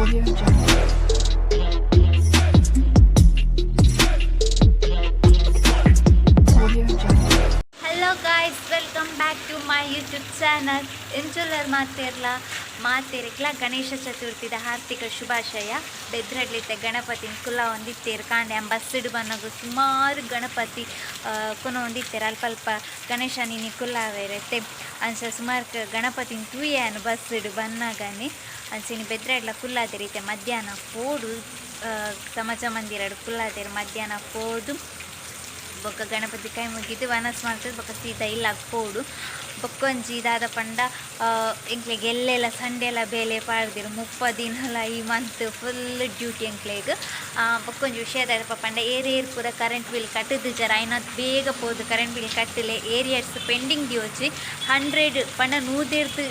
Audio Jungle. Audio Jungle. Hello guys, welcome back to my YouTube channel. ಎಂಚುಲ್ಲರ್ ಮಾತೇರ್ಲ ಮಾತೇರಿಕ್ಲ Ganesha ಚತುರ್ಥಿದ ಹಾರ್ದಿಕ ಶುಭಾಶಯ. ಬೆದ್ರಡ್ಲಿತ್ತೆ ಗಣಪತಿನ ಕುಲ್ಲ ಒಂದಿತ್ತೇರು ಕಾಂಡೆ ಬಸ್ಸಿಡು ಬನ್ನಗು ಸುಮಾರು ಗಣಪತಿ ಕುನ ಒಂದಿತ್ತೇರು. ಅಲ್ಪ ಅಲ್ಪ ಗಣೇಶ ನಿನಿ ಕುಲ್ಲಾವೇರತ್ತೆ. ಅಂಚ ಸುಮಾರು ಗಣಪತಿನ ತೂಯಾನು ಬಸ್ಸಿಡು ಬನ್ನಗನೆ. ಅಂಚಿನ ಬೆದ್ರಡ್ಲ ಕುಲ್ಲಾದಿರಿತ್ತೆ. ಮಧ್ಯಾಹ್ನ ಪೋಡು ಸಮಾಜ ಮಂದಿರಡು ಕುಲ್ಲಾದಿರು. ಮಧ್ಯಾಹ್ನ ಪೋದು ಬೊಕ್ಕ ಗಣಪತಿ ಕೈ ಮುಗಿದು ವನಸ್ ಮಾಡ್ತದೆ. ಬೊಕ್ಕ ಸೀದಾ ಇಲ್ಲಾಗ ಪೋಡು. ಬೊಕ್ಕೊಂಜಿ ದಾದ ಪಂಡ, ಎಂಕ್ಲೆಗ್ ಎಲ್ಲೆಲ್ಲ ಸಂಡೆಲ ಬೇಲೆ ಪಾಡ್ದಿರು. 30 ದಿನಲ ಈ ಮಂತ್ ಫುಲ್ ಡ್ಯೂಟಿ ಎಂಕ್ಲೆಗ್. ಬೊಕ್ಕೊಂಜಿ ವಿಷಯ ದಾದಪ್ಪ ಪಂಡ, ಏರ್ ಏರ್ ಪೂರ ಕರೆಂಟ್ ಬಿಲ್ ಕಟ್ಟುದಿಜಾರ್, ಐನಾತ್ ಬೇಗ ಪೋದು ಕರೆಂಟ್ ಬಿಲ್ ಕಟ್ಟಲೆ. ಏರಿಯರ್ಸ್ ಪೆಂಡಿಂಗ್ ದಿಯೋಚಿ. 100 ಪಂಡ ನೂದೆರ್ದು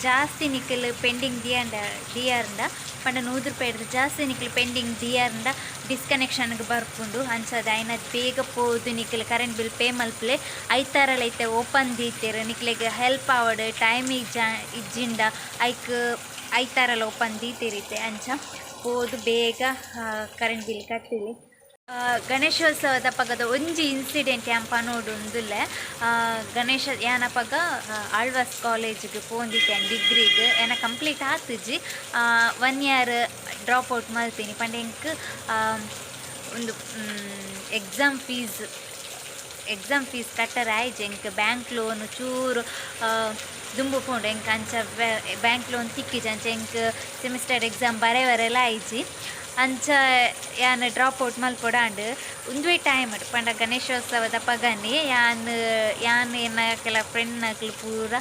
ಜಾಸ್ತಿ ನಿಕಲ್ ಪೆಂಡಿಂಗ್ ದಿಯಂಡ ದಿಯರ್ಂಡ, ಪಂಡ 100 ರೂಪಾಯಿರ್ದು ಜಾಸ್ತಿ ನಿಕಲ್ ಪೆಂಡಿಂಗ್ ದಿಯರ್ಂಡ ಡಿಸ್ಕನೆಕ್ಷನ್ಗೆ ಬರ್ಪುಂಡು. ಅಂಚಾದ್ ಐನಾತ್ ಬೇಗ ಪೋದು ನಿಕಲ್ ಕರೆಂಟ್ ಬಿಲ್ ಪೇ ಮಲ್ಪಲೆ. ಐತಾರಲ ಇತ್ತೆ ಓಪನ್ ದೀತೆರ್. ನಿಕ್ಲೆಗ್ ಹೆಲ್ಪ್ ಆವಡ್, ಟೈಮ್ ಇಜ್ಜ ಇಜ್ಜಿಂಡ ಐಕ್ ಐತಾರಲ ಓಪನ್ ದೀತೆರ್ ಇತ್ತೆ. ಅಂಚ ಪೋದು ಬೇಗ ಕರೆಂಟ್ ಬಿಲ್ ಕಟ್ಟಲೆ. ಗಣೇಶೋತ್ಸವದ ಪಗದ ಒಂಜಿ ಇನ್ಸಿಡೆಂಟ್ ಯಾನ್ ಪನೊಡುಂದುಲ್ಲೆ. ಗಣೇಶ ಯಾನಪಗ ಆಳ್ವಾಸ್ ಕಾಲೇಜಿಗೆ ಪೋಂದಿತ್ತೆ ಡಿಗ್ರಿಗ್. ಎನ್ನ ಕಂಪ್ಲೀಟ್ ಆತುಜಿ, ಒನ್ ಇಯರ್ ಡ್ರಾಪ್ ಔಟ್ ಮಲ್ತೀನಿ. ಪಂಡ ಎಂಕ್ ಒಂದು ಎಕ್ಸಾಮ್ ಫೀಸ್ ಕಟ್ಟರೆ ಆಯ್ಜಿ. ಎಂಕ್ ಬ್ಯಾಂಕ್ ಲೋನ್ ಚೂರು ದುಂಬು ಪೋಂಡು ಎಂಕ್. ಅಂಚ ಬ್ಯಾಂಕ್ ಲೋನ್ ತಿಕ್ಕಿಜಿ. ಅಂಚ ಎಂಕ್ ಸೆಮಿಸ್ಟರ್ ಎಕ್ಸಾಮ್ ಬರೆವರೆಲ್ಲ ಆಯ್ಜಿ. ಅಂಚ ಯಾನ್ ಡ್ರಾಪ್ ಔಟ್ ಮಲ್ಪೊಡಾಂಡ್. ಉಂದುವೇ ಟೈಮ್ ಪಂಡ ಗಣೇಶೋತ್ಸವದ ಪಗನೆ ಯಾನ್ ಯಾನ್ ಎನ್ನ ಕೆಲ ಫ್ರೆಂಡ್ನಕ್ಲು ಪೂರ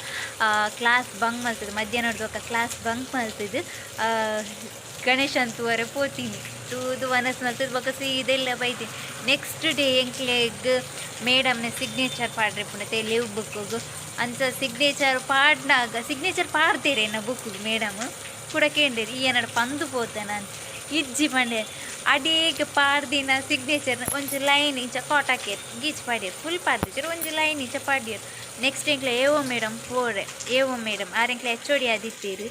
ಕ್ಲಾಸ್ ಬಂಕ್ ಮಲ್ತುದು, ಮಧ್ಯಾಹ್ನದ ಬೊಕ್ಕ ಕ್ಲಾಸ್ ಬಂಕ್ ಮಲ್ತುದು ಗಣೇಶನ್ ತೂವರೆ ಪೋತೀನಿ. ತೂದು ವನಸ್ ಮಲ್ತುದು ಬೊಕ್ಕ ಸೀದಾ ಇಲ್ಲ ಬೈತೀನಿ. ನೆಕ್ಸ್ಟ್ ಡೇ ಎಂಕ್ಲೆಗ್ ಮೇಡಮ್ನ ಸಿಗ್ನೇಚರ್ ಪಾಡ್ರೆ ಪುನತೆ ಲೀವ್ ಬುಕ್ಕುಗು. ಅಂಚ ಸಿಗ್ನೇಚರ್ ಪಾಡ್ನಾಗ, ಸಿಗ್ನೇಚರ್ ಪಾಡ್ತೇರೆ ಎನ್ನ ಬುಕ್ಕುಗು. ಮೇಡಮ್ ಕೂಡ ಕೇಂಡೇರು, ಈ ಏನಾರು ಪಂದು ಪೋತೆ ನಾನು. ಇಜ್ಜಿ ಪಂಡೆ. ಅಡೇಗ್ ಪಾಡ್ದಿನ ಸಿಗ್ನೇಚರ್ ಒಂಜಿ ಲೈನ್ ಇಂಚ ಕಾಟ್ ಹಾಕ್ಯೆರ್, ಗೀಚ್ ಪಾಡ್ಯೆರ್. ಫುಲ್ ಪಾಡ್ದಿಜೆರ್, ಒಂಜಿ ಲೈನ್ ಇಂಚ ಪಾಡ್ಯೆರ್. ನೆಕ್ಸ್ಟ್ ಎಂಕ್ಲೆ ಎ ಓ ಮೇಡಮ್ ಪೋರೆ. ಎ ಓ ಮೇಡಮ್ ಆರ್ ಎಂಕ್ಲೆ ಎಚ್ ಓ ಡಿ ಆದಿತ್ತೀರು.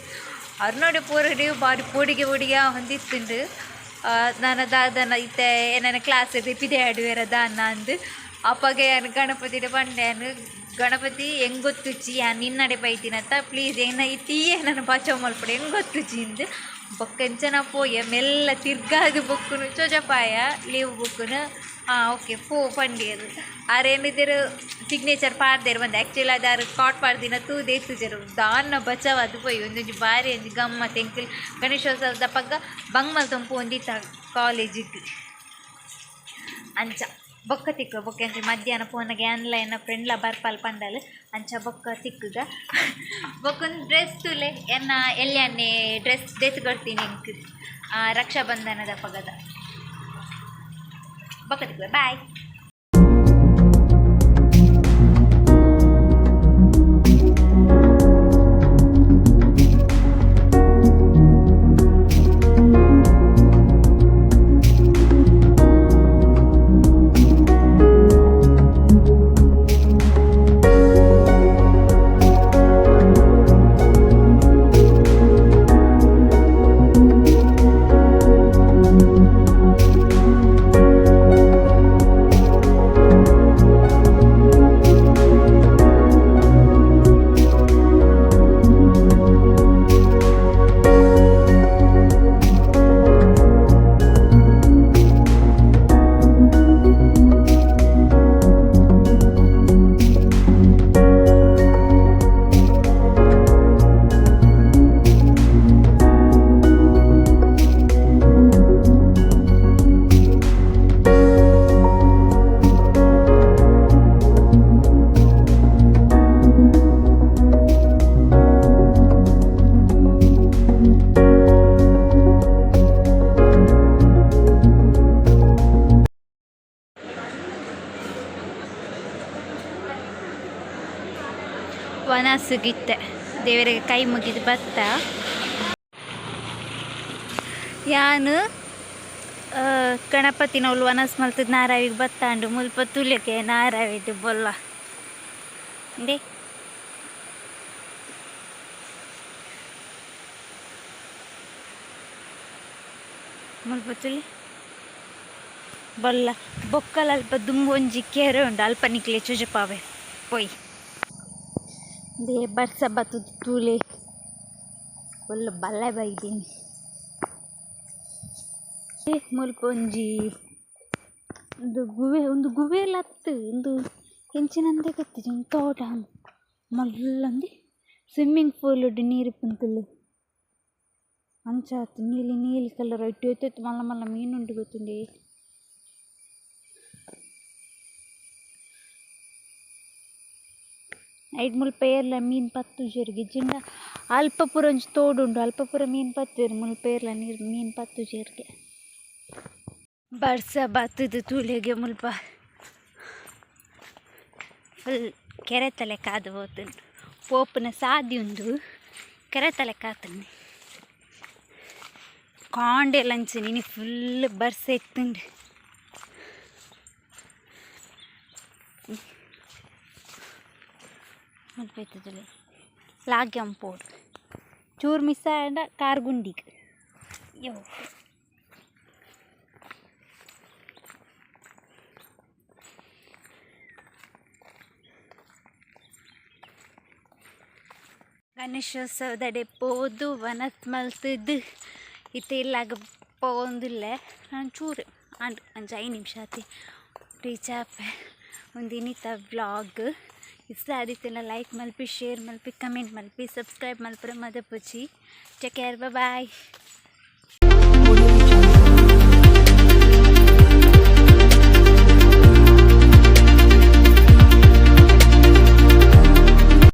ಅರ್ನೋಡೆ ಪೋರಡು ಬಾರಿ ಪೋಡಿಗೆ ಪೋಡಿಗೆ ಹೊಂದಿತ್ತುಂಡು. ನಾನು ದಾದನ ಇತ್ತೆ ಏನಾನ ಕ್ಲಾಸ್ ಪಿದೆ ಆಡುವೆರ ದಾನ ಅಂದು. ಅಪ್ಪಗೆ ಯಾನ್ ಗಣಪತಿಡ ಪಂಡೆ, ಯಾನ್ ಗಣಪತಿ ಹೆಂಗ್ ಗೊತ್ತುಚ್ಚಿ, ಯಾನ್ ನಿನ್ನಡೆ ಬೈದಿನತ್ತ, ಪ್ಲೀಸ್ ಏನ ಇತ್ತೀಯೇ ನಾನು ಬಚಾವ್ ಮಲ್ಪಡೆ, ಹೆಂಗ್ ಗೊತ್ತುಚ್ಚಿ ಇಂದು. ಬೊಕ್ಕ ಎಂಚನ ಪೋಯೆ, ಮೆಲ್ಲ ತಿರ್ಗಾದು ಬುಕ್ಕುನು ಚೊಜಪಾಯ ಲೀವ್ ಬುಕ್ಕುನು. ಹಾಂ, ಓಕೆ ಪೋ ಪಂಡಿಯರು. ಆರೇನಿದ್ದೀರು ಸಿಗ್ನೇಚರ್ ಪಾಡ್ದೇರು ಬಂದೆ. ಆ್ಯಕ್ಚುಲಿ ಅದು ಆರು ಕಾಟ್ ಪಾಡ್ದಿನ ತೂದೆ ಇತ್ತುಜರು. ದಾನ್ನ ಬಚಾವ್ ಅದು ಪೋಯಿ. ಒಂದೊಂಜಿ ಬಾರಿ ಒಂಜಿ ಗಮ್ಮತ್ ಎಂಕಲ್ ಗಣೇಶೋತ್ಸವದ ಪಗ್ಗ ಬಂಗ್ ಮಲ್ತೊಂದು ಪೋಂದಿತ್ತ ಕಾಲೇಜಿಗೆ. ಅಂಚ ಬೊಕ್ಕ ತಿಕ್ಕ ಬೊಕ್ಕ ಅಂಚ ಮಧ್ಯಾಹ್ನ ಪೋನಗ ಯಾನ್ಲ ಎನ್ನ ಫ್ರೆಂಡ್ಲ ಬರ್ಪಲ್ ಪಂಡಲ್. ಅಂಚ ಬೊಕ್ಕ ತಿಕ್ಕುಗ. ಬೊಕ್ಕೊಂದು ಡ್ರೆಸ್ ತುಲೆ, ಎನ್ನ ಎಲ್ಯಾನೆ ಡ್ರೆಸ್ ದೆತ್ ಕೊಡ್ತೀನಿ ಎಂಕ್ ರಕ್ಷಾಬಂಧನದ ಪಗದ. ಬೊಕ್ಕ ತಿಕ್ಕುವೆ, ಬಾಯ್. ವನಸುಗಿತ್ತೆ ದೇವರಿಗೆ ಕೈ ಮುಗಿದು ಬತ್ತ. ಯಾನು ಗಣಪತಿನವ್ಲು ವನಸ್ ಮಲ್ತದ ನಾರಾವಿಗೆ ಬತ್ತಾಂಡು. ಮುಲ್ಪ ತುಲಿಕೆ ನಾರಾವಿಡ್ ಬೊಲ್ಲ ಇಂದೆ. ಮುಲ್ಪ ತೂಲೆ ಬೊಲ್ಲ ಬೊಕ್ಕಲ ಅಲ್ಪ ದುಂಬು ಒಂಜಿ ಕೆರೆ ಉಂಡು ಅಲ್ಪ ನಿಕ್ಲೆ ತೋಜಪಾವೆ ಪೋಯಿ. ಇಂದೇ ಬರ್ಸ ಬತ್ತುದು ತೂಲೆ ಫುಲ್ ಬಲ್ಲೆ ಬೈದಿನಿ. ಮುಲ್ಪ ಒಂಜಿ ಉಂದು ಗುವೆ ಉಂದು ಗುವೆಲ್ ಅತ್ತ್ ಉಂದು ಎಂಚಿನಂದೇ ಗೊತ್ತಿಜ್ಜಿ ಒಂಜಿ ತೋಟ ಮಲ್ಲಂದಿ ಸ್ವಿಮ್ಮಿಂಗ್ ಪೂಲ್ ಡ್ ನೀರ್ ಇಪ್ಪುನ ತೂಲೆ ಅಂಚಾತ್ ನೀಲಿ ನೀಲಿ ಕಲರ್ ಐಟ್ ಏತ್ ಏತ್ ಮಲ್ಲ ಮಲ್ಲ ಮೀನ್ ಉಂಡು ಗೊತ್ತುಂಡೆ. ಐಟ್ ಮುಲ್ಪ ಏರ್ಲ ಮೀನ್ ಪತ್ತುಜೆರ್ ಇಜ್ಜಿಂಡ ಅಲ್ಪ ಪೂರ ಒಂಜಿ ತೋಡು ಉಂಡು ಅಲ್ಪ ಪೂರ ಮೀನ್ ಪತ್ತುವೆರ್ ಮುಲ್ಪ ಏರ್ಲ ನೀರ್ ಮೀನ್ ಪತ್ತುಜೆರ್ಗೆ. ಬರ್ಸ ಬತ್ತುದು ತೂಲೆಗೆ ಮುಲ್ಪ ಫುಲ್ ಕೆರೆತ ಲೆಕ್ಕ ಆದ್ ಪೋತುಂಡು ಪೋಪುನ ಸಾದಿ ಉಂಡು ಕೆರೆತ ಲೆಕ್ಕ ಆತುಂಡು ಕಾಂಡೆಲ ಅಂಚನೆ ಇನಿ ಫುಲ್ ಬರ್ಸ ಇತ್ತುಂಡು. ಮುಲ್ಪ ಇತ್ತುದುಲೆ ಲಾಗ್ಯಂ ಪೋಡು ಚೂರು ಮಿಸ್ ಆಂಡ ಕಾರ್ ಗುಂಡಿಗ್ ಯೋ. ಗಣೇಶೋತ್ಸವದಡೆ ಪೋದು ವನಸ್ ಮಲ್ತುದು ಇತ್ತೆ ಇಲ್ಲಾಗ ಪೋವೊಂದುಲ್ಲೆ ಚೂರು ಆಂಡ್ ಒಂಜಿ 5 ನಿಮಿಷ ಆತೆ ರೀಚ್ ಆಪೆ. ಉಂದು ಇನಿತ ವ್ಲಾಗ್ ಇಷ್ಟ ಆದಿತ್ತ್ಂಡ ಲೈಕ್ ಮಲ್ಪಿ ಶೇರ್ ಮಲ್ಪಿ ಕಮೆಂಟ್ ಮಲ್ಪಿ ಸಬ್ಸ್ಕ್ರೈಬ್ ಮಲ್ಪರೆ ಮದಪುಜಿ. Take care, bye.